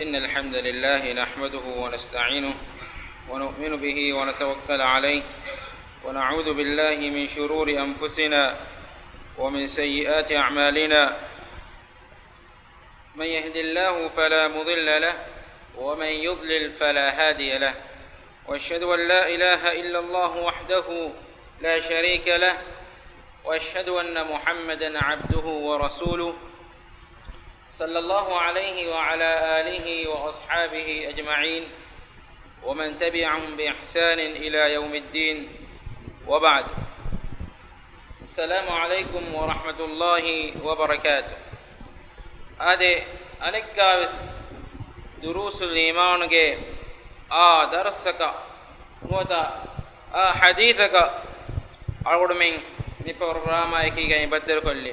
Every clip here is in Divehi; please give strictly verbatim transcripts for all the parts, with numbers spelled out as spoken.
إن الحمد لله نحمده ونستعينه ونؤمن به ونتوكل عليه، ونعوذ بالله من شرور أنفسنا ومن سيئات أعمالنا. من يهد الله فلا مضل له، ومن يضلل فلا هادي له. وأشهد أن لا إله إلا الله وحده لا شريك له، وأشهد أن محمدا عبده ورسوله، صلى الله عليه وعلى آله وأصحابه أجمعين، ومن تبعهم بإحسان إلى يوم الدين، وبعد. السلام عليكم ورحمة الله وبركاته. އާދެ، އަނެއްކާވެސް ދުރޫސުލް އީމާނުގެ އާ ދަރުސަކަށް ނުވަތަ އާ ޙަދީޘަކަށް އަޅުގަނޑުމެން މި ޕްރޮގްރާމާ އެކީގައި ބައްދަލުކޮށްލީ.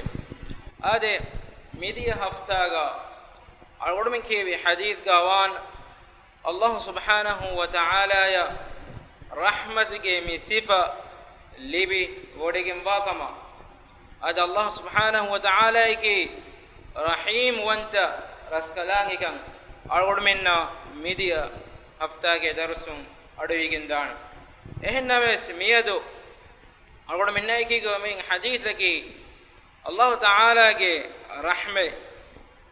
އާދެ، މިދިޔަ ހަފްތާގަ އަޅުގަނޑުމެން ކިޔެވި ޙަދީޘްގަ ވާން، އައްލާހު ސުބްޙާނަހު ވަ ތަޢާލާޔަށް ރަޙްމަތުގެ މި ސިފަ ލިބި ވޮޑިގެންވާ ކަމަށް. އަދި އައްލާހު ސުބްޙާނަހު ވަ ތަޢާލާއަކީ ރަޙީމް ވަންތަ ރަސްކަލާނގެކަން އަޅުގަނޑުމެންނަށް މިދިޔަ ހަފްތާގެ ދަރުސުން އަޑުއިވިގެންދާނެ. އެހެންނަމަވެސް މިއަދު އަޅުގަނޑުމެންނާއެކީގަ މި ޙަދީޘަކީ އައްލާހު ތަޢާލާގެ ރަޙްމަތް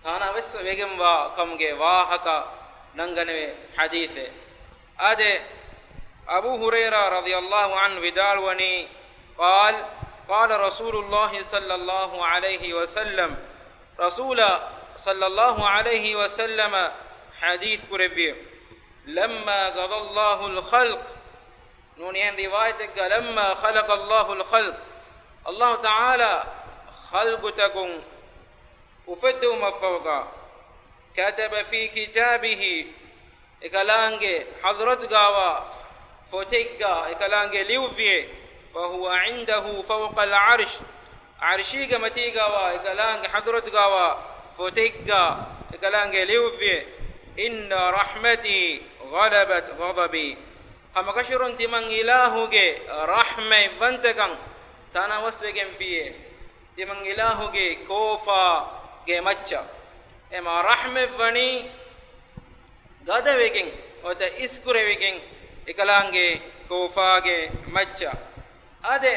ތަނަވަސް ވެގެންވާ ކަމުގެ ވާހަކަ ނަންގަނެވޭ ޙަދީޘެއް. އާދެ، އަބޫ ހުރައިރާ ރަޟިޔައްލާހު ޢަންހު ވިދާޅުވަނީ، قال، قال رسول الله صلى الله عليه وسلم، ރަސޫލާ ޞައްލައްލާހު ޢަލައިހި ވަސައްލަމަ ޙަދީޘް ކުރެއްވި، لما قضى الله الخلق، ނޫނީ އެހެން ރިވާޔަތެއްގަ، لما خلق الله الخلق، އައްލާހު ތަޢާލާ ޚަލްޤުތަކުން އުފެއްދެވުމަށްފަހުގަ، كتب في كتابه، އެކަލާނގެ ޙަޟްރަތުގަވާ ފޮތެއްގަ އެކަލާނގެ ލިޔުއްވިއޭ، فهو عنده فوق العرش، ޢަރްޝީގެ މަތީގަވާ އެކަލާނގެ ޙަޟްރަތުގަވާ ފޮތެއްގަ އެކަލާނގެ ލިޔުއްވިއޭ، إن رحمتي غلبت غضبي، ހަމަކަށަވަރުން ތިމަން އިލާހުގެ ރަޙްމަތްވަންތަކަން ތަނަވަސްވެގެންފިއޭ، ތިމަން އިލާހުގެ ކޯފާގެ މައްޗަށް. އެމާ ރަޙްމަތްވަނީ ގަދަވެގެން ނުވަތަ އިސްކުރެވިގެން އެކަލާނގެ ކޯފާގެ މައްޗަށް. އާދެ،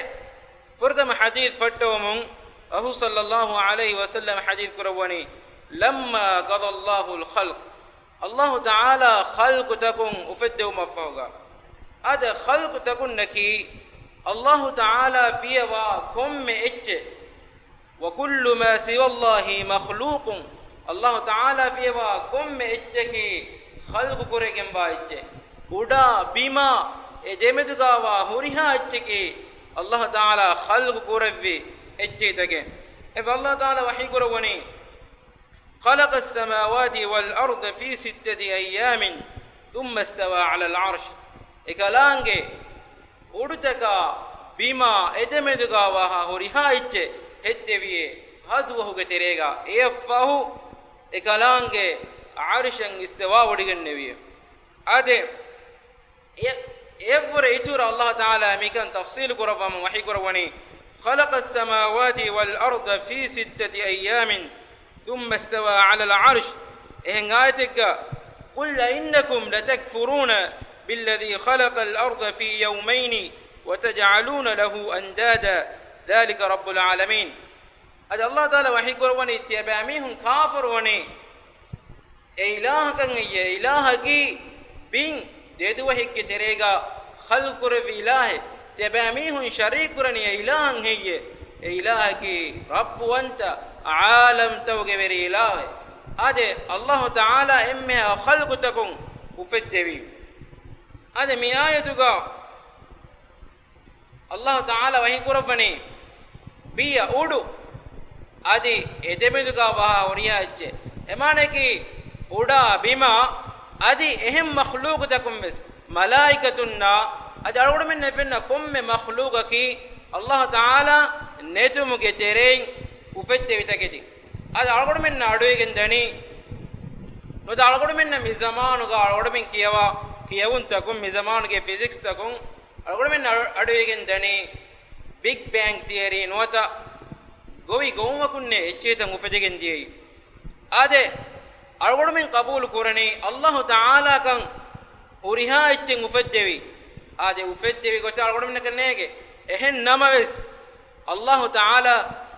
ފުރަތަމަ ޙަދީޘް ފައްޓަވަމުން، ރަސޫލު ޞައްލައްލާހު ޢަލައިހި ވަސައްލަމަ ޙަދީޘް ކުރައްވަނީ، لما قضى الله الخلق، އައްލާހު ތަޢާލާ ޚަލްޤުތަކުން އުފެއްދެވުމަށްފަހުގަ، އަދި ޚަލްޤުތަކުންނަކީ އައްލާހު ތަޢާލާ ފިޔަވާ ކޮންމެ އެއްޗެއް، وكل ما سوى الله مخلوق، އައްލާހު ތަޢާލާ ފިޔަވާ ކޮންމެ އެއްޗަކީ ޚަލްޤު ކުރެގެންވާ އެއްޗެއް. އުޑާ ބިމާ އެ ދެމެދުގަވާ ހުރިހާ އެއްޗަކީ އައްލާހު ތަޢާލާ ޚަލްޤު ކުރެއްވި އެއްޗެއްތަކެއް. އެ އައްލާހު ތަޢާލާ ވަޙީ ކުރައްވަނީ، خلق السماوات والأرض في ستة أيام ثم استوى على العرش. އެކަލާނގެ އުޑުތަކާ ބިމާ އެދެމެދުގަ ވާހާ ހުރިހާ އެއްޗެއް ހެއްދެވިއޭ ހަ ދުވަހުގެ ތެރޭގަ، އެއަށްފަހު އެކަލާނގެ ޢަރުޝަށް އިސްތިވާ ވޮޑިގެންނެވިއޭ. އާދެ، އެ، އެއަށްވުރެ އިތުރަށް އައްލާހު ތަޢާލާ މިކަން ތަފްޞީލު ކުރައްވަމުން ވަޙީ ކުރައްވަނީ، خلق السماوات والأرض في ستة أيام ثم استوى على العرش. އެހެން އާޔަތެއްގަ، قل أئنكم لتكفرون بالذي خلق الأرض في يومين وتجعلون له أندادا ذلك رب العالمين. އަދި އައްލާހު ތަޢާލާ ވަޙީ ކުރައްވަނީ، ތިޔަބައިމީހުން ކާފަރުވަނީ އެ އިލާހަކަށް ހެއްޔޭ؟ އެ އިލާހަކީ ބިން ދެދުވަހެއްގެ ތެރޭގަ ޚަލްޤު ކުރެއްވި އިލާހެއް. ތިޔަބައިމީހުން ޝަރީކު ކުރަނީ އެ އިލާހަށް ހެއްޔޭ؟ އެ އިލާހަކީ ރައްބުވަންތަ ޢާލަމްތަކުގެ ވެރި އިލާހެއް. އާދެ، އައްލާހު ތަޢާލާ އެންމެހާ ޚަލްޤުތަކުން އުފެއްދެވީ. އާދެ، މި އާޔަތުގަ އައްލާހު ތަޢާލާ ވަޙީ ކުރައްވަނީ، ބިޔަ އުޑު އަދި އެދެމެދުގަ ވާހާ ހުރިހާ އެއްޗެއް. އެމާނައަކީ، އުޑާ ބިމާ އަދި އެހެން މަޚްލޫޤުތަކުން ވެސް، މަލާއިކަތުންނާ އަދި އަޅުގަނޑުމެންނަށް ފެންނަ ކޮންމެ މަޚްލޫޤަކީ، އައްލާހު ތަޢާލާ ނެތުމުގެ ތެރެއިން އުފެއްދެވި ތަކެތި. އަދި އަޅުގަނޑުމެންނަށް އަޑުއިވިގެން ދަނީ، ނުވަތަ އަޅުގަނޑުމެންނަށް މި ޒަމާނުގަ އަޅުގަނޑުމެން ކިޔަވާ ކިޔެވުންތަކުން، މި ޒަމާނުގެ ފިޒިކްސްތަކުން، އަޅުގަނޑުމެން އަޑު، އަޑުއިވިގެން ދަނީ ބިގް ބޭންގް ތިއަރީ ނުވަތަ ގޮވި ގޮވުމަކުންނޭ އެއްޗެހިތައް އުފެދިގެން ދިޔައީ. އާދެ، އަޅުގަނޑުމެން ޤަބޫލު ކުރަނީ ﷲ ތަޢާލާކަން ހުރިހާ އެއްޗެއް އުފެއްދެވި. އާދެ، އުފެއްދެވި ގޮތަށް އަޅުގަނޑުމެންނަކަށް ނޭގެ. އެހެން ނަމަވެސް، ﷲ ތަޢާލާ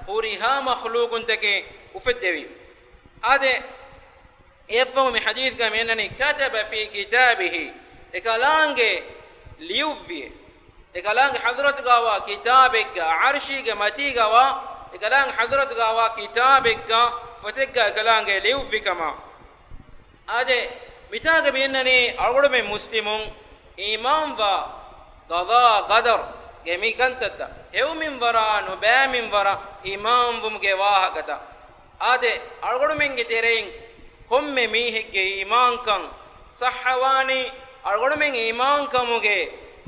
ހުރިހާ މަޚްލޫޤުންތަކެއް އުފެއްދެވި. އާދެ، އެއަށްފަހު މި ޙަދީޘްގަ މިއަންނަނީ، كتب في كتابه، އެކަލާނގެ ލިޔުއްވި. އެކަލާނގެ ޙަޟްރަތުގަވާ ކިތާބެއްގަ، ޢަރްޝީގެ މަތީގަވާ އެކަލާނގެ ޙަޟްރަތުގަވާ ކިތާބެއްގަ ފޮތެއްގަ އެކަލާނގެ ލިޔުއްވި ކަމަށް. އާދެ، މިތާގަ މިއަންނަނީ އަޅުގަނޑުމެން މުސްލިމުން އީމާންވާ ޤަޟާ ޤަދަރުގެ މި ކަންތައްތައް، ހެޔޮމިންވަރާ ނުބައިމިންވަރަށް އީމާންވުމުގެ ވާހަކަތައް. އާދެ، އަޅުގަނޑުމެންގެ ތެރެއިން ކޮންމެ މީހެއްގެ އީމާންކަން ޞައްޙަވާނީ، އަޅުގަނޑުމެން އީމާންކަމުގެ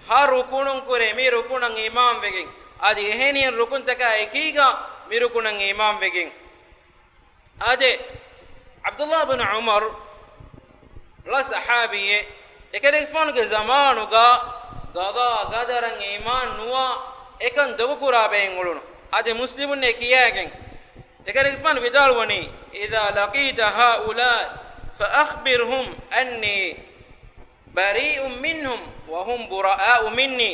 ހަ ރުކުނުންކުރެ މި ރުކުނަށް އީމާންވެގެން، އަދި އެހެނިހެން ރުކުންތަކާ އެކީގަ މި ރުކުނަށް އީމާންވެގެން. އާދެ، ޢަބްދުﷲ ބިން ޢުމަރު ޅަ ޞަޙާބީއެއް، އެކަލޭގެފާނުގެ ޒަމާނުގަ ޤަޟާ ޤަދަރަށް އީމާން ނުވާ އެކަން ދޮގުކުރާ ބައެއް އުޅުނު. އަދި މުސްލިމުންނޭ ކިޔައިގެން، އެކަލޭގެފާނު ވިދާޅުވަނީ، إذا لقيت هؤلاء فأخبرهم أني بريء منهم وهم براء مني.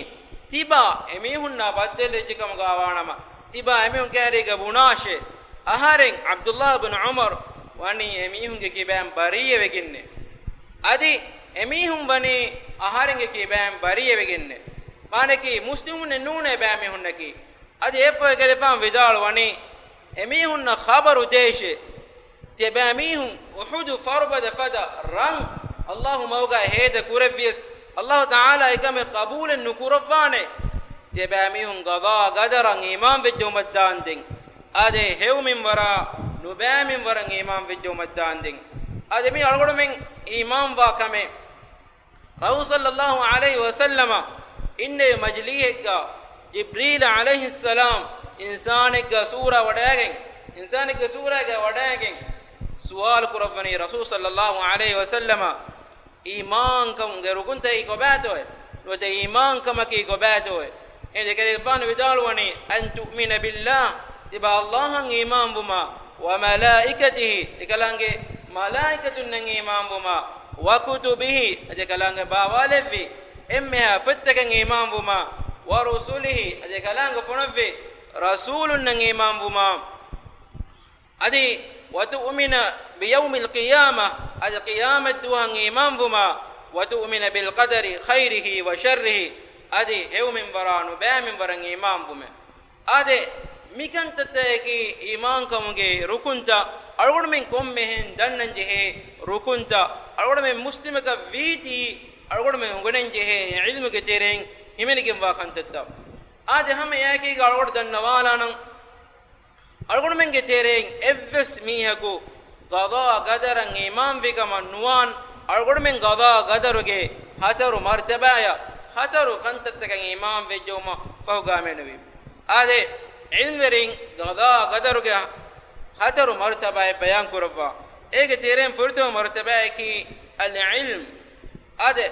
ތިބާ އެމީހުންނާ ބައްދަލުވެއްޖެ ކަމުގަ ވާނަމަ، ތިބާ އެމީހުން ކައިރީގަ ބުނާށޭ، އަހަރެން ޢަބްދުﷲ ބިން ޢުމަރު ވަނީ އެމީހުންގެ ކިބައިން ބަރީއަވެގެންނޭ. އަދި އެމީހުން ވަނީ އަހަރެންގެ ކިބައިން ބަރީއަވެގެންނޭ. މާނައަކީ މުސްލިމުންނެއް ނޫނޭ ބައިމީހުންނަކީ. އަދި އެއަށްފަހު އެކަލޭގެފާނު ވިދާޅުވަނީ، އެމީހުންނަށް ޚަބަރު ދޭށޭ، ތިޔަބައިމީހުން އުޙުދު ފަރުބަދަ ފަދަ ރަން ﷲ މަގުގަ ހޭދަ ކުރެއްވިޔަސް، ﷲ ތަޢާލާ އެކަމެއް ޤަބޫލެއް ނުކުރައްވާނެ. ތިޔަބައިމީހުން ޤަޟާ ޤަދަރަށް އީމާން ވެއްޖައުމަށްދާންދެން. އާދެ، ހެޔޮމިންވަރާ ނުބައިމިންވަރަށް އީމާން ވެއްޖައުމަށްދާންދެން. އާދެ، މީ އަޅުގަނޑުމެން އީމާންވާ ކަމެއް. ރަސޫލު ޞައްލައްލާހު ޢަލައިހި ވަސައްލަމަ އިންނެވި މަޖިލީހެއްގަ ޖިބްރީލް ޢަލައިހިއްސަލާމް އިންސާނެއްގެ ސޫރަ ވަޑައިގެން، އިންސާނެއްގެ ސޫރައިގަ ވަޑައިގެން ސުވާލު ކުރައްވަނީ ރަސޫލު ޞައްލައްލާހު ޢަލައިހި ވަސައްލަމަ، އީމާންކަމުގެ ރުކުންތައް ކޮބާތޯއޭ؟ ނުވަތަ އީމާންކަމަކީ ކޮބާތޯއޭ؟ އެ ދެކެލެގެފާނު ވިދާޅުވަނީ، أن تؤمن بالله، ތިބާ ﷲ އަށް އީމާންވުމާ، وملائكته، އެކަލާނގެ މަލާއިކަތުންނަށް އީމާންވުމާ، وكتبه، އަދި އެކަލާނގެ ބާވާލެއްވި އެންމެހާ ފޮތްތަކަށް އީމާންވުމާ، ورسله، އަދި އެކަލާނގެ ފޮނުއްވި ރަސޫލުންނަށް އީމާންވުމާ، އަދި وتؤمن بيوم القيامة، އަދި ޤިޔާމަތްދުވަހަށް އީމާންވުމާ، وتؤمن بالقدر خيره وشره، އަދި ހެޔޮމިންވަރާ ނުބައިމިންވަރަށް އީމާންވުމެއް. އާދެ، މިކަންތައްތައަކީ އީމާންކަމުގެ ރުކުންތައް. އަޅުގަނޑުމެން ކޮންމެހެން ދަންނަންޖެހޭ ރުކުންތައް، އަޅުގަނޑުމެން މުސްލިމަކަށް ވީތީ، އަޅުގަނޑުމެން އުނގެނެންޖެހޭ ޢިލްމުގެ ތެރެއިން ހިމެނިގެންވާ ކަންތައްތައް. އާދެ، ހަމަ އެއާއެކީގަ އަޅުގަނޑު ދަންނަވާލާނަން، އަޅުގަނޑުމެންގެ ތެރެއިން އެއްވެސް މީހަކު ޤަޟާ ޤަދަރަށް އީމާންވި ކަމަށް ނުވާން. އަޅުގަނޑުމެން ޤަޟާ ޤަދަރުގެ ހަތަރު މަރުތަބާޔަށް ހަތަރު ކަންތައްތަކަށް އީމާން ވެއްޖައުމަށް ފަހުގައިމެނުވީ. އާދެ، ޢިލްމުވެރިން ޤަޟާ ޤަދަރުގެ ހަތަރު މަރުތަބާއެއް ބަޔާން ކުރައްވާ. އޭގެ ތެރެއިން ފުރަތަމަ މަރުތަބާއަކީ އަލްޢިލްމް. އާދެ،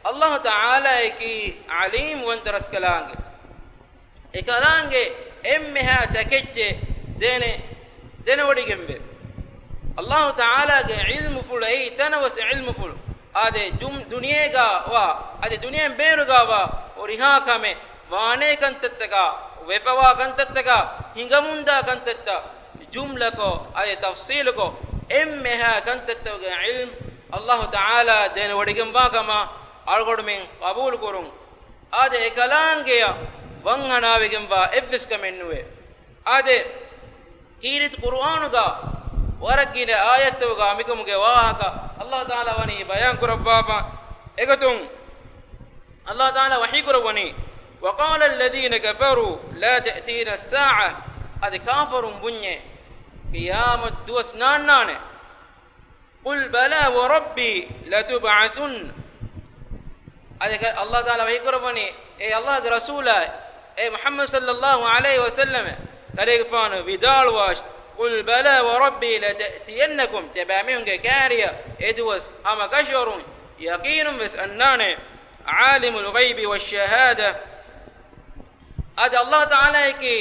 ﷲ ތަޢާލާއަކީ ޢަލީމް ވަންތަ ރަސްކަލާނގެ. އެކަލާނގެ އެންމެހާ ތަކެއްޗެއް ދެނެ-، ދެނެވޮޑިގެންވޭ. ﷲ ތަޢާލާގެ ޢިލްމުފުޅު އެއީ ތަނަވަސް ޢިލްމުފުޅު. އާދެ، ދުނިޔޭގަ ވާ، އަދި ދުނިޔެއިން ބޭރުގަ ވާ ހުރިހާ ކަމެއް، ވާނޭ ކަންތައްތަކާ، ވެފަވާ ކަންތައްތަކާ، ހިނގަމުންދާ ކަންތައްތައް، ޖުމްލަކޮށް، އަދި ތަފްޞީލުކޮށް، އެންމެހާ ކަންތައްތަކުގެ ޢިލްމު ﷲ ތަޢާލާ ދެނެވޮޑިގެންވާ ކަމަށް އަޅުގަނޑުމެން ޤަބޫލުކުރުން. އާދެ، އެކަލާނގެއަށް ވަންހަނާވެގެންވާ އެއްވެސް ކަމެއް ނުވޭ. އާދެ، ކީރިތި ޤުރުއާނުގަ ވަރަށް ގިނަ އާޔަތްތަކުގަ މިކަމުގެ ވާހަކަ ﷲ ތަޢާލާ ވަނީ ބަޔާން ކުރައްވާފަ. އެގޮތުން ﷲ ތަޢާލާ ވަޙީ ކުރައްވަނީ، وقال الذين كفروا لا تأتينا الساعة، އަދި ކާފަރުން ބުންޏޭ، ޤިޔާމަތް ދުވަސް ނާންނާނެ. قل بلى وربي لتبعثن. އަދި ކަ-، ﷲ ތަޢާލާ ވަޙީ ކުރައްވަނީ، އޭ ﷲގެ ރަސޫލާ، އޭ މުޙައްމަދު ޞައްލައްލާހު ޢަލައިހި ވަސައްލަމަ، ކަލޭގެފާނު ވިދާޅުވާށި، قل بلى وربي لتأتينكم، ތިޔަބައިމީހުންގެ ކާރިއަށް އެދުވަސް ހަމަ ކަށަވަރުން ޔަޤީނުން ވެސް އަންނާނެ. عالم الغيب والشهادة، އަދި ﷲ ތަޢާލާއަކީ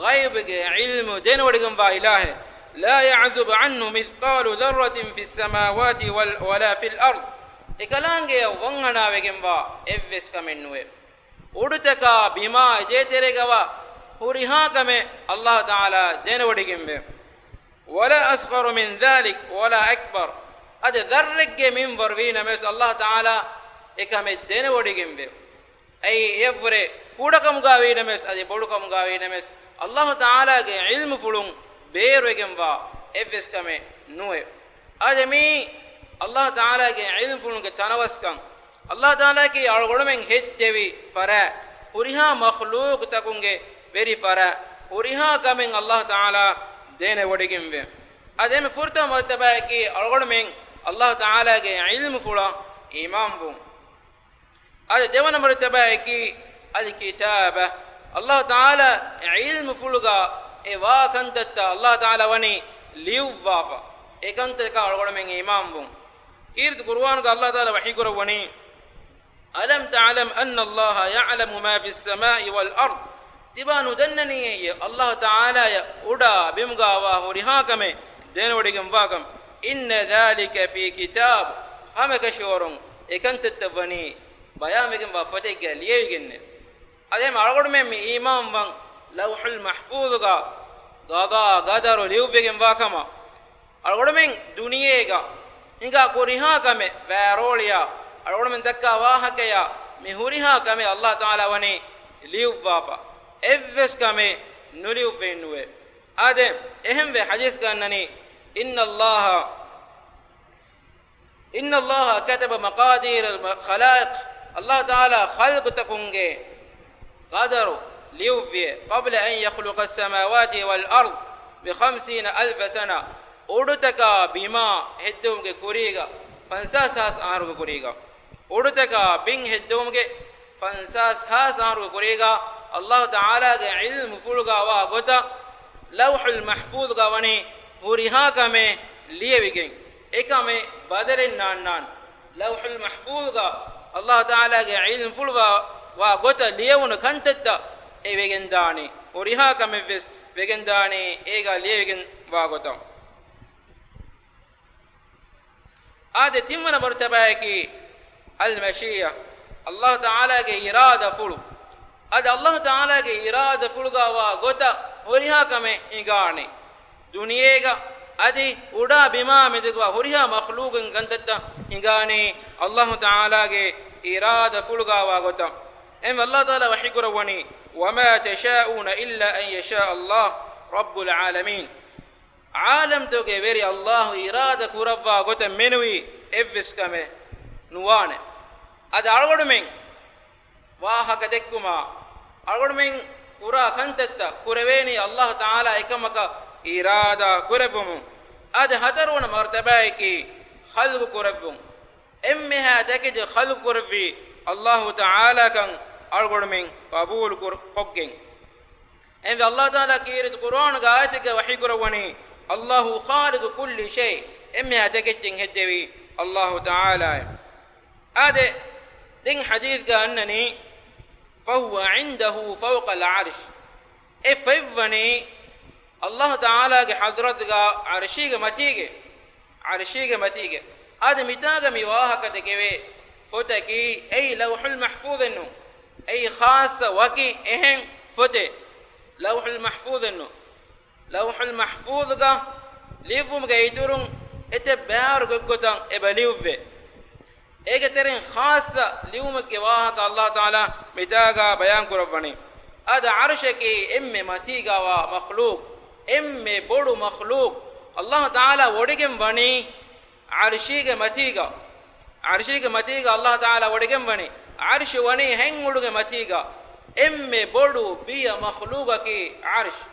ޣައިބުގެ ޢިލްމު ދެނެވޮޑިގެންވާ އިލާހެއް. لا يعزب عنه مثقال ذرة في السماوات وال-، ولا في الأرض. އެކަލާނގެއަށް ވަންހަނާވެގެންވާ އެއްވެސް ކަމެއް ނުވޭ. އުޑުތަކާ ބިމާ ދޭތެރޭގަވާ ހުރިހާ ކަމެއް އައްލާހު ތަޢާލާ ދެނެވޮޑިގެންވޭ. ولا أصغر من ذلك ولا أكبر. އަދި ޛައްރެއްގެ މިންވަރު ވީނަމަވެސް އައްލާހު ތަޢާލާ އެކަމެއް ދެނެވޮޑިގެންވޭ. އެއީ އެއަށްވުރެ ކުޑަކަމުގަ ވީނަމަވެސް އަދި ބޮޑުކަމުގަ ވީނަމަވެސް އައްލާހު ތަޢާލާގެ ޢިލްމުފުޅުން ބޭރުވެގެންވާ އެއްވެސް ކަމެއް ނުވޭ. އާދެ، މީ އައްލާހު ތަޢާލާގެ ޢިލްމުފުޅުންގެ ތަނަވަސްކަން. އައްލާހު ތަޢާލާއަކީ އަޅުގަނޑުމެން ހެއްދެވި ފަރާތް، ހުރިހާ މަޚްލޫޤުތަކުންގެ ވެރި ފަރާތް، ހުރިހާ ކަމެއް އައްލާހު ތަޢާލާ ދެނެވޮޑިގެންވޭ. އާދެ، އެންމެ ފުރަތަމަ މަރުތަބާއަކީ އަޅުގަނޑުމެން އައްލާހު ތަޢާލާގެ ޢިލްމުފުޅަށް އީމާންވުން. އަދި ދެވަނަ މަރުތަބާއަކީ އަލް ކިތާބަ. އައްލާހު ތަޢާލާ ޢިލްމުފުޅުގަ އެ ވާ ކަންތައްތައް އައްލާހު ތަޢާލާ ވަނީ ލިޔުއްވާފަ. އެ ކަންތަކަށް އަޅުގަނޑުމެން އީމާންވުން. ކީރިތި ޤުރުއާނުގަ އައްލާހު ތަޢާލާ ވަޙީކުރައްވަނީ، ألم تعلم أن الله يعلم ما في السماء والأرض؟ ތިބާ ނުދަންނަނީއޭ އައްލާހު ތަޢާލާޔަށް އުޑާ ބިމުގަވާ ހުރިހާ ކަމެއް ދެނެވޮޑިގެންވާކަން؟ إن ذلك في كتاب، ހަމަކަށަވަރުން އެކަންތައްތައް ވަނީ ބަޔާންވެގެންވާ ފޮތެއްގަ ލިޔެވިގެންނޭ. އަދި އެހެން އަޅުގަނޑުމެން މި އީމާންވަން ލައުޙުލް މަޙްފޫޡުގަ ޤަޟާ ޤަދަރު ލިޔުއްވެގެންވާ ކަމަށް. އަޅުގަނޑުމެން ދުނިޔޭގަ ހިނގާ ހުރިހާ ކަމެއް ވާރޯޅިއާ، އަޅުގަނޑުމެން ދައްކާ ވާހަކަޔާ، މި ހުރިހާ ކަމެއް އައްލާހު ތަޢާލާ ވަނީ ލިޔުއްވާފަ. އެއްވެސް ކަމެއް ނުލިޔުއްވެއެއްނުވޭ. އާދެ، އެހެންވެ ޙަދީޘްގަ އަންނަނީ، إن الله، إن الله كتب مقادير الخلائق، އައްލާހު ތަޢާލާ ޚަލްޤުތަކުންގެ ޤަދަރު ލިޔުއްވިއޭ، قبل أن يخلق السماوات والأرض بخمسين ألف سنة، އުޑުތަކާ ބިމާ ހެއްދެވުމުގެ ކުރީގަ ފަންސާސް ހާސް އަހަރުގެ ކުރީގަ، އުޑުތަކާ ބިން ހެއްދެވުމުގެ ފަންސާސް ހާސް އަހަރުގެ ކުރީގަ އައްލާހު ތަޢާލާގެ ޢިލްމުފުޅުގަ ވާ ގޮތަށް ލައުޙުލް މަޙްފޫޡުގަ ވަނީ ހުރިހާ ކަމެއް ލިޔެވިގެން. އެކަމެއް ބަދަލެއް ނާންނާން. ލައުޙުލް މަޙްފޫޡުގަ އައްލާހު ތަޢާލާގެ ޢިލްމުފުޅު ވާ، ވާ ގޮތަށް ލިޔެވުނު ކަންތައްތައް އެ ވެގެންދާނީ. ހުރިހާ ކަމެއްވެސް ވެގެންދާނީ އޭގަ ލިޔެވިގެން ވާ ގޮތަށް. އާދެ، ތިންވަނަ މަރުތަބާއަކީ އަލް މަޝީއަ، އައްލާހު ތަޢާލާގެ އިރާދަފުޅު. އަދި އައްލާހު ތަޢާލާގެ އިރާދަފުޅުގަ ވާ ގޮތަށް ހުރިހާ ކަމެއް ހިނގާނީ. ދުނިޔޭގަ އަދި އުޑާ ބިމާ މެދުގަ ހުރިހާ މަޚްލޫޤުން ކަންތައްތައް ހިނގާނީ އައްލާހު ތަޢާލާގެ އިރާދަފުޅުގަ ވާ ގޮތަށް. އެހެން އައްލާހު ތަޢާލާ ވަޙީކުރައްވަނީ، وما تشاءون إلا أن يشاء الله رب العالمين. ޢާލަމްތަކުގެ ވެރި އައްލާހު އިރާދަ ކުރައްވާ ގޮތަށް މެނުވީ އެއްވެސް ކަމެއް ނުވާނެ. އަދި އަޅުގަނޑުމެން ވާހަކަ ދެއްކުމާ، އަޅުގަނޑުމެން ކުރާ ކަންތައްތައް ކުރެވޭނީ އައްލާހު ތަޢާލާ އެކަމަކަށް އިރާދާ ކުރެއްވުމުން. އަދި ހަތަރުވަނަ މަރުތަބާއަކީ ޚަލްޤު ކުރެއްވުން. އެންމެހާ ތަކެތި ޚަލްޤު ކުރެއްވީ އައްލާހު ތަޢާލާކަން އަޅުގަނޑުމެން ޤަބޫލު ކުރ-، ކޮށްގެން. އެހެންވެ އައްލާހު ތަޢާލާ ކީރިތި ޤުރުއާނުގެ އާޔަތެއްގަ ވަޙީކުރައްވަނީ، الله خالق كل شيء، އެންމެހާ ތަކެއްޗެއް ހެއްދެވީ އައްލާހު ތަޢާލާއޭ. އާދެ، ދެން ޙަދީޘްގަ އަންނަނީ، فهو عنده فوق العرش. އެ ފޮތްވަނީ އައްލާހު ތަޢާލާގެ ޙަޟްރަތުގަ ޢަރްޝީގެ މަތީގެ، ޢަރްޝީގެ މަތީގެ. އާދެ، މިތާގަ މި ވާހަކަ ދެކެވޭ ފޮތަކީ އެއީ ލައުޙުލް މަޙްފޫޡެއް ނޫން. އެއީ ޚާއްޞަ ވަކި އެހެން ފޮތެއް، ލައުޙުލް މަޙްފޫޡެއް ނޫން. ލައުޙުލް މަޙްފޫޡުގަ ލިޔުއްވުމުގެ އިތުރުން އެތައް ބައިވަރު ގޮތްގޮތަށް އެބަ ލިޔުއްވޭ. އޭގެ ތެރެއިން ޚާއްޞަ ލިޔުމެއްގެ ވާހަކަ އައްލާހު ތަޢާލާ މިތާގަ ބަޔާން ކުރައްވަނީ. އާދެ، ޢަރްޝަކީ އެންމެ މަތީގަވާ މަޚްލޫޤު، އެންމެ ބޮޑު މަޚްލޫޤު. އައްލާހު ތަޢާލާ ވޮޑިގެން ވަނީ ޢަރްޝީގެ މަތީގަ، ޢަރްޝީގެ މަތީގަ އައްލާހު ތަޢާލާ ވޮޑިގެން ވަނީ. ޢަރްޝު ވަނީ ހެން އުޑުގެ މަތީގަ. އެންމެ ބޮޑު ބިޔަ މަޚްލޫޤަކީ ޢަރްޝު.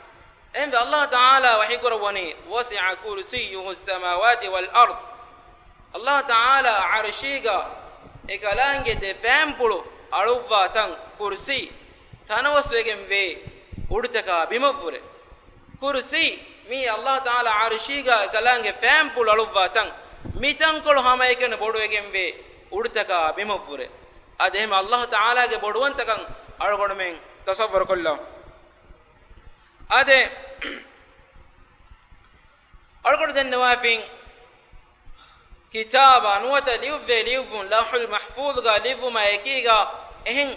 އެހެންވެ އައްލާހު ތަޢާލާ ވަޙީކުރައްވަނީ، وسع كرسيه السماوات والأرض. އައްލާހު ތަޢާލާ ޢަރްޝީގަ އެކަލާނގެ ދެ ފައިންޕުޅު އަޅުއްވާ ތަން ކުރްސީ ތަނަވަސްވެގެންވޭ އުޑުތަކާ ބިމަށްވުރެ. ކުރްސީ މީ އައްލާހު ތަޢާލާ ޢަރްޝީގަ އެކަލާނގެ ފައިންޕުޅު އަޅުއްވާ ތަން. މި ތަންކޮޅު ހަމައެކަނި ބޮޑުވެގެންވޭ އުޑުތަކާ ބިމަށްވުރެ. އަދި އެހެން އައްލާހު ތަޢާލާގެ ބޮޑުވަންތަކަން އަޅުގަނޑުމެން ތަޞައްވަރުކޮށްލަން. އާދެ، އަޅުގަނޑު ދެންނެވާފިން ކިތާބާ ނުވަތަ ލިޔުއްވޭ ލިޔުއްވުން، ލައުޙުލް މަޙްފޫޡުގަ ލިޔުއްވުމާ އެކީގަ އެހެން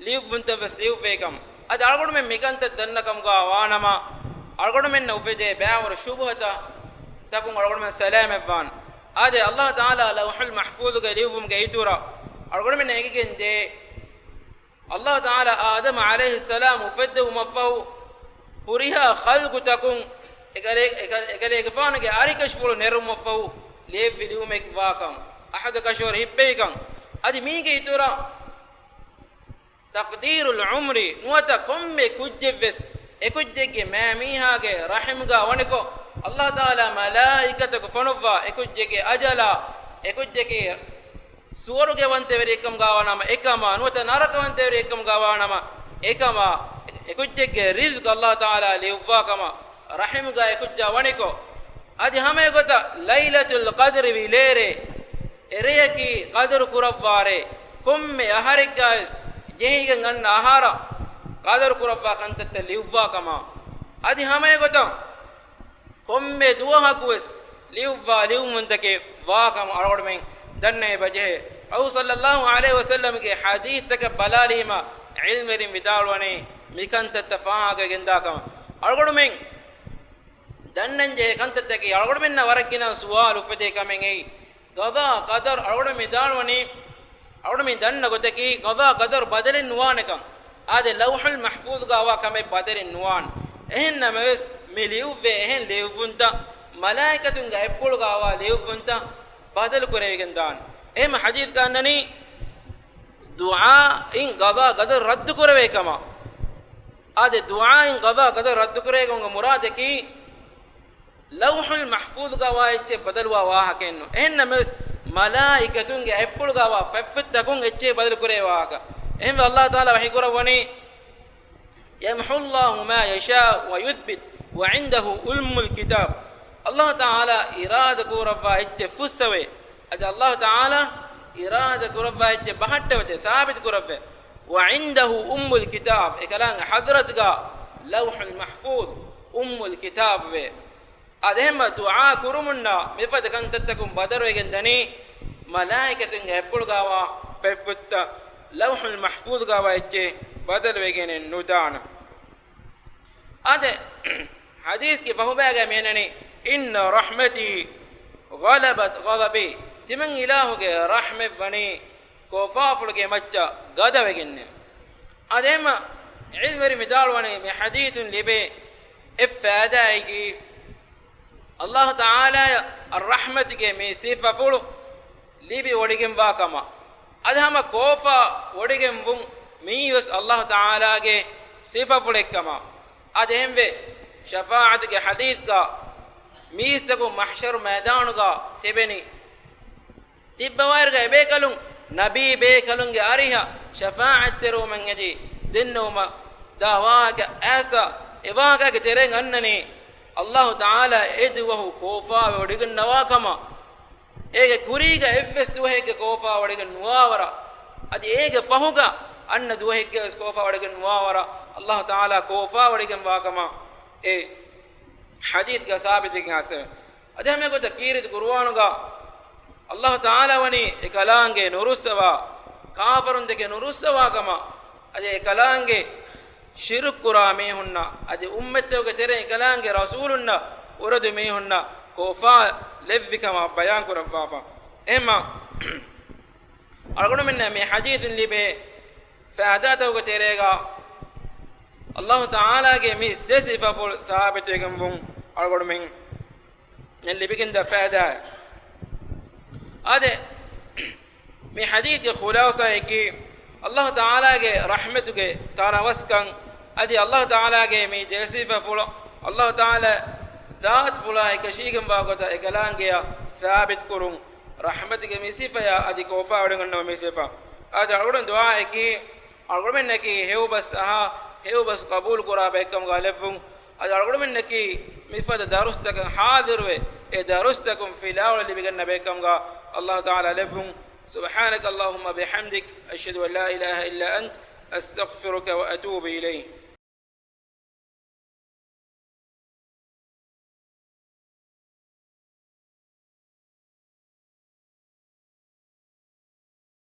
ލިޔުއްވުންތައް ވެސް ލިޔުއްވޭކަން. އަދި އަޅުގަނޑުމެން މިކަންތައް ދަންނަކަމުގަ ވާނަމަ، އަޅުގަނޑުމެންނަށް އުފެދޭ ބައިވަރު ޝުބުހަތައް ތަކުން އަޅުގަނޑުމެން ސަލާމަތްވާން. އާދެ، އައްލާހު ތަޢާލާ ލައުޙުލް މަޙްފޫޡުގަ ލިޔުއްވުމުގެ އިތުރަށް އަޅުގަނޑުމެންނަށް އެނގިގެން ދޭ، އައްލާހު ތަޢާލާ އާދަމް ޢަލައިހިއްސަލާމް އުފެއްދެވުމަށްފަހު ހުރިހާ ޚަލްޤުތަކުން އެކަލޭ-، އެކަ-، އެކަލޭގެފާނުގެ އަރިކަށިފުޅު ނެރުމަށްފަހު ލިޔެއްވި ލިޔުމެއް ވާކަން އަޙަދު ކަށަވަރު ހިއްޕެވިކަން. އަދި މީގެ އިތުރަށް ތަޤްދީރުލް ޢުމްރި ނުވަތަ ކޮންމެ ކުއްޖެއްވެސް އެކުއްޖެއްގެ މައިމީހާގެ ރަޙިމްގަ ވަނިކޮށް، އައްލާހު ތަޢާލާ މަލާއިކަތަކު ފޮނުއްވާ އެކުއްޖެއްގެ އަޖަލާ، އެކުއްޖެކޭ ސުވަރުގެވަންތަވެރިއެއްކަމުގަ ވާނަމަ އެކަމާ، ނުވަތަ ނަރަކަވަންތަވެރިއެއްކަމުގަ ވާނަމަ އެކަމާ، އެކުއްޖެއްގެ ރިޒްޤު އައްލާހު ތަޢާލާ ލިޔުއްވާކަމަށް ރަޙިމްގަ އެކުއްޖާ ވަނިކޮށް، އަދި ހަމައެގޮތަށް ލައިލަތުލް ޤަދްރި ވިލޭރޭ، އެރެޔަކީ ޤަދުރު ކުރައްވާރޭ، ކޮންމެ އަހަރެއްގަވެސް ޖެހިގެން އަންނަ އަހަރަށް ޤަދުރު ކުރައްވާ ކަންތައްތައް ލިޔުއްވާކަމަށް، އަދި ހަމައެގޮތަށް ކޮންމެ ދުވަހަކުވެސް ލިޔުއްވާ ލިޔުއްވުންތަކެއް ވާކަމަށް އަޅުގަނޑުމެން ދަންނައިބަ ޖެހޭ. އައު ޞައްލައްލާހު ޢަލައިހި ވަސައްލަމްގެ ޙަދީޘްތަކަށް ބަލާލީމަ ޢިލްމުވެރިން ވިދާޅުވަނީ މިކަންތައްތައް ފާހަގަވެގެންދާކަމަށް. އަޅުގަނޑުމެން ދަންނަންޖެހޭ ކަންތައްތަކީ އަޅުގަނޑުމެންނަށް ވަރަށް ގިނަ ސުވާލު އުފެދޭ ކަމެއް އެއީ، ޤަޟާ ޤަދަރު އަޅުގަނޑު މި ދާންވަނީ، އަޅުގަނޑު މި ދަންނަ ގޮތަކީ، ޤަޟާ ޤަދަރު ބަދަލެއް ނުވާނެކަން. އާދެ، ލައުޙުލް މަޙްފޫޡުގަ ވާ ކަމެއް ބަދަލެއް ނުވާނެ. އެހެން ނަމަވެސް، މި ލިޔުއްވޭ އެހެން ލިޔުއްވުންތައް، މަލާއިކަތުންގެ އަތްޕުޅުގަ ވާ ލިޔުއްވުންތައް ބަދަލު ކުރެވިގެން ދާނެ. އެހެން ޙަދީޘްގަ އަންނަނީ، ދުޢާއިން ޤަޟާ ޤަދަރު ރައްދު ކުރެވޭ ކަމަށް. އާދެ، ދުޢާއިން ޤަޟާ ޤަދަރު ރައްދު ކުރޭގޮތުގެ މުރާދަކީ، ލައުޙުލް މަޙްފޫޡުގަ ވާ އެއްޗެއް ބަދަލުވާ ވާހަކައެއްނު. އެހެން ނަމަވެސް، މަލާއިކަތުންގެ އަތްޕުޅުގަ ވާ ފަތްފުށްތަކުން އެއްޗެއް ބަދަލު ކުރޭ ވާހަކަ. އެހެންވެ، އައްލާހު ތަޢާލާ ވަޙީ ކުރައްވަނީ، يمحو الله ما يشاء ويثبت وعنده أم الكتاب. އައްލާހު ތަޢާލާ އިރާދަ ކުރައްވާ އެއްޗެއް ފުއްސަވޭ. އަދި އައްލާހު ތަޢާލާ އިރާދަ ކުރައްވާ އެއްޗެއް ބަހައްޓަވަތެ، ސާބިތު ކުރައްވޭ. وعنده أم الكتاب، އެކަލާނގެ ޙަޟްރަތުގަ ލައުޙުލް މަޙްފޫޡު، އުއްމުލް ކިތާބުވޭ. އަދި އެހެންމަ ދުޢާ ކުރުމުންނާ މިފަދަ ކަންތައްތަކުން ބަދަލުވެގެން ދަނީ، މަލާއިކަތުންގެ އަތްޕުޅުގަވާ ފަތްފުށްތައް، ލައުޙުލް މަޙްފޫޡުގަވާ އެއްޗެއް ބަދަލުވެގެނެއް ނުދާނެ. އާދެ، ޙަދީޘްގެ ފަހުބައިގަ މިއަންނަނީ، إن رحمتي غلبت غضبي، ތިމަން އިލާހުގެ ރަޙްމަތް ވަނީ ކޯފާފުޅުގެ މައްޗަށް ގަދަވެގެންނޭ. އާދެ، އެހެންމަ ޢިލްމުވެރިން ވިދާޅުވަނީ މި ޙަދީޘުން ލިބޭ އެއް ފައިދާއަކީ، އައްލާހު ތަޢާލާއަށް ރަޙްމަތުގެ މި ސިފަފުޅު ލިބި ވޮޑިގެންވާ ކަމަށް. އަދި ހަމަ ކޯފާ ވޮޑިގެންވުން މިއީވެސް އައްލާހު ތަޢާލާގެ ސިފަފުޅެއްކަމަށް. އަދި އެހެންވެ، ޝަފާޢަތުގެ ޙަދީޘްގަ މީސްތަކުން މަޙްޝަރު މައިދާނުގަ ތިބެނީ. ތިއްބަވާއިރުގަ އެބޭކަލުން ނަބީ ބޭކަލުންގެ އަރިހަށް ޝަފާޢަތްތެރިވުމަށް އެދި ދެންނެވުމަށް ދާ ވާހަކަ އައިސް، އެ ވާހަކައިގެ ތެރެއިން އަންނަނީ، އައްލާހު ތަޢާލާ އެ ދުވަހު ކޯފާވެ ވޮޑިގަންނަވާ ކަމަށް. އޭގެ ކުރީގަ އެއްވެސް ދުވަހެއްގެ ކޯފާ ވޮޑިގެން ނުވާވަރަށް، އަދި އޭގެ ފަހުގަ އަންނަ ދުވަހެއްގެ ވެސް ކޯފާ ވޮޑިގެން ނުވާވަރަށް، އައްލާހު ތަޢާލާ ކޯފާ ވޮޑިގެންވާ ކަމަށް އެ ޙަދީޘްގަ ސާބިތުވެގެން އައިސް. އަދި ހަމައެގޮތަށް ކީރިތި ޤުރުއާނުގަ އައްލާހު ތަޢާލާ ވަނީ އެކަލާނގެ ނުރުއްސަވާ، ކާފަރުން ދެކެ ނުރުއްސަވާ ކަމަށް، އަދި އެކަލާނގެ ޝިރުކު ކުރާ މީހުންނަށް، އަދި އުއްމަތްތަކުގެ ތެރެއިން އެކަލާނގެ ރަސޫލުންނަށް އުރެދު މީހުންނަށް ކޯފާ ލެއްވި ކަމަށް ބަޔާން ކުރައްވާފަ. އެހެންމަ އަޅުގަނޑުމެންނަށް މި ޙަދީޘުން ލިބޭ ފައިދާތަކުގެ ތެރޭގަ އައްލާހު ތަޢާލާގެ މި ދެ ސިފަފުޅު ސާބިތުވެގެންވުން އަޅުގަނޑުމެން ލިބިގެންދާ ފައިދާ. އާދެ، މި ޙަދީޘްގެ ޚުލާޞާއަކީ، އައްލާހު ތަޢާލާގެ ރަޙްމަތުގެ ތަނަވަސްކަން، އަދި އައްލާހު ތަޢާލާގެ މި ދެ ސިފަފުޅު، އައްލާހު ތަޢާލާ ޛާތުފުޅާ އެކަށީގެންވާ ގޮތަށް އެކަލާނގެއަށް ސާބިތުކުރުން، ރަޙްމަތުގެ މި ސިފަޔާ އަދި ކޯފާވޮޑިގަންނަވާ މި ސިފަ. އާދެ، އަޅުގަނޑު ދުޢާއަކީ، އަޅުގަނޑުމެންނަކީ ހެޔޮބަސް އަހާ، ހެޔޮބަސް ޤަބޫލުކުރާ ބައެއްކަމުގަ ލެއްވުން. އަދި އަޅުގަނޑުމެންނަކީ މިފަދަ ދަރުސްތަކަށް ޙާޟިރުވެ، އެ ދަރުސްތަކުން ފިލާވަޅު ލިބިގަންނަ ބައެއްކަމުގަ އައްލާހު ތަޢާލާ ލެއްވުން. سبحانك اللهم بحمدك، أشهد أن لا إله إلا أنت، أستغفرك وأتوب إليك.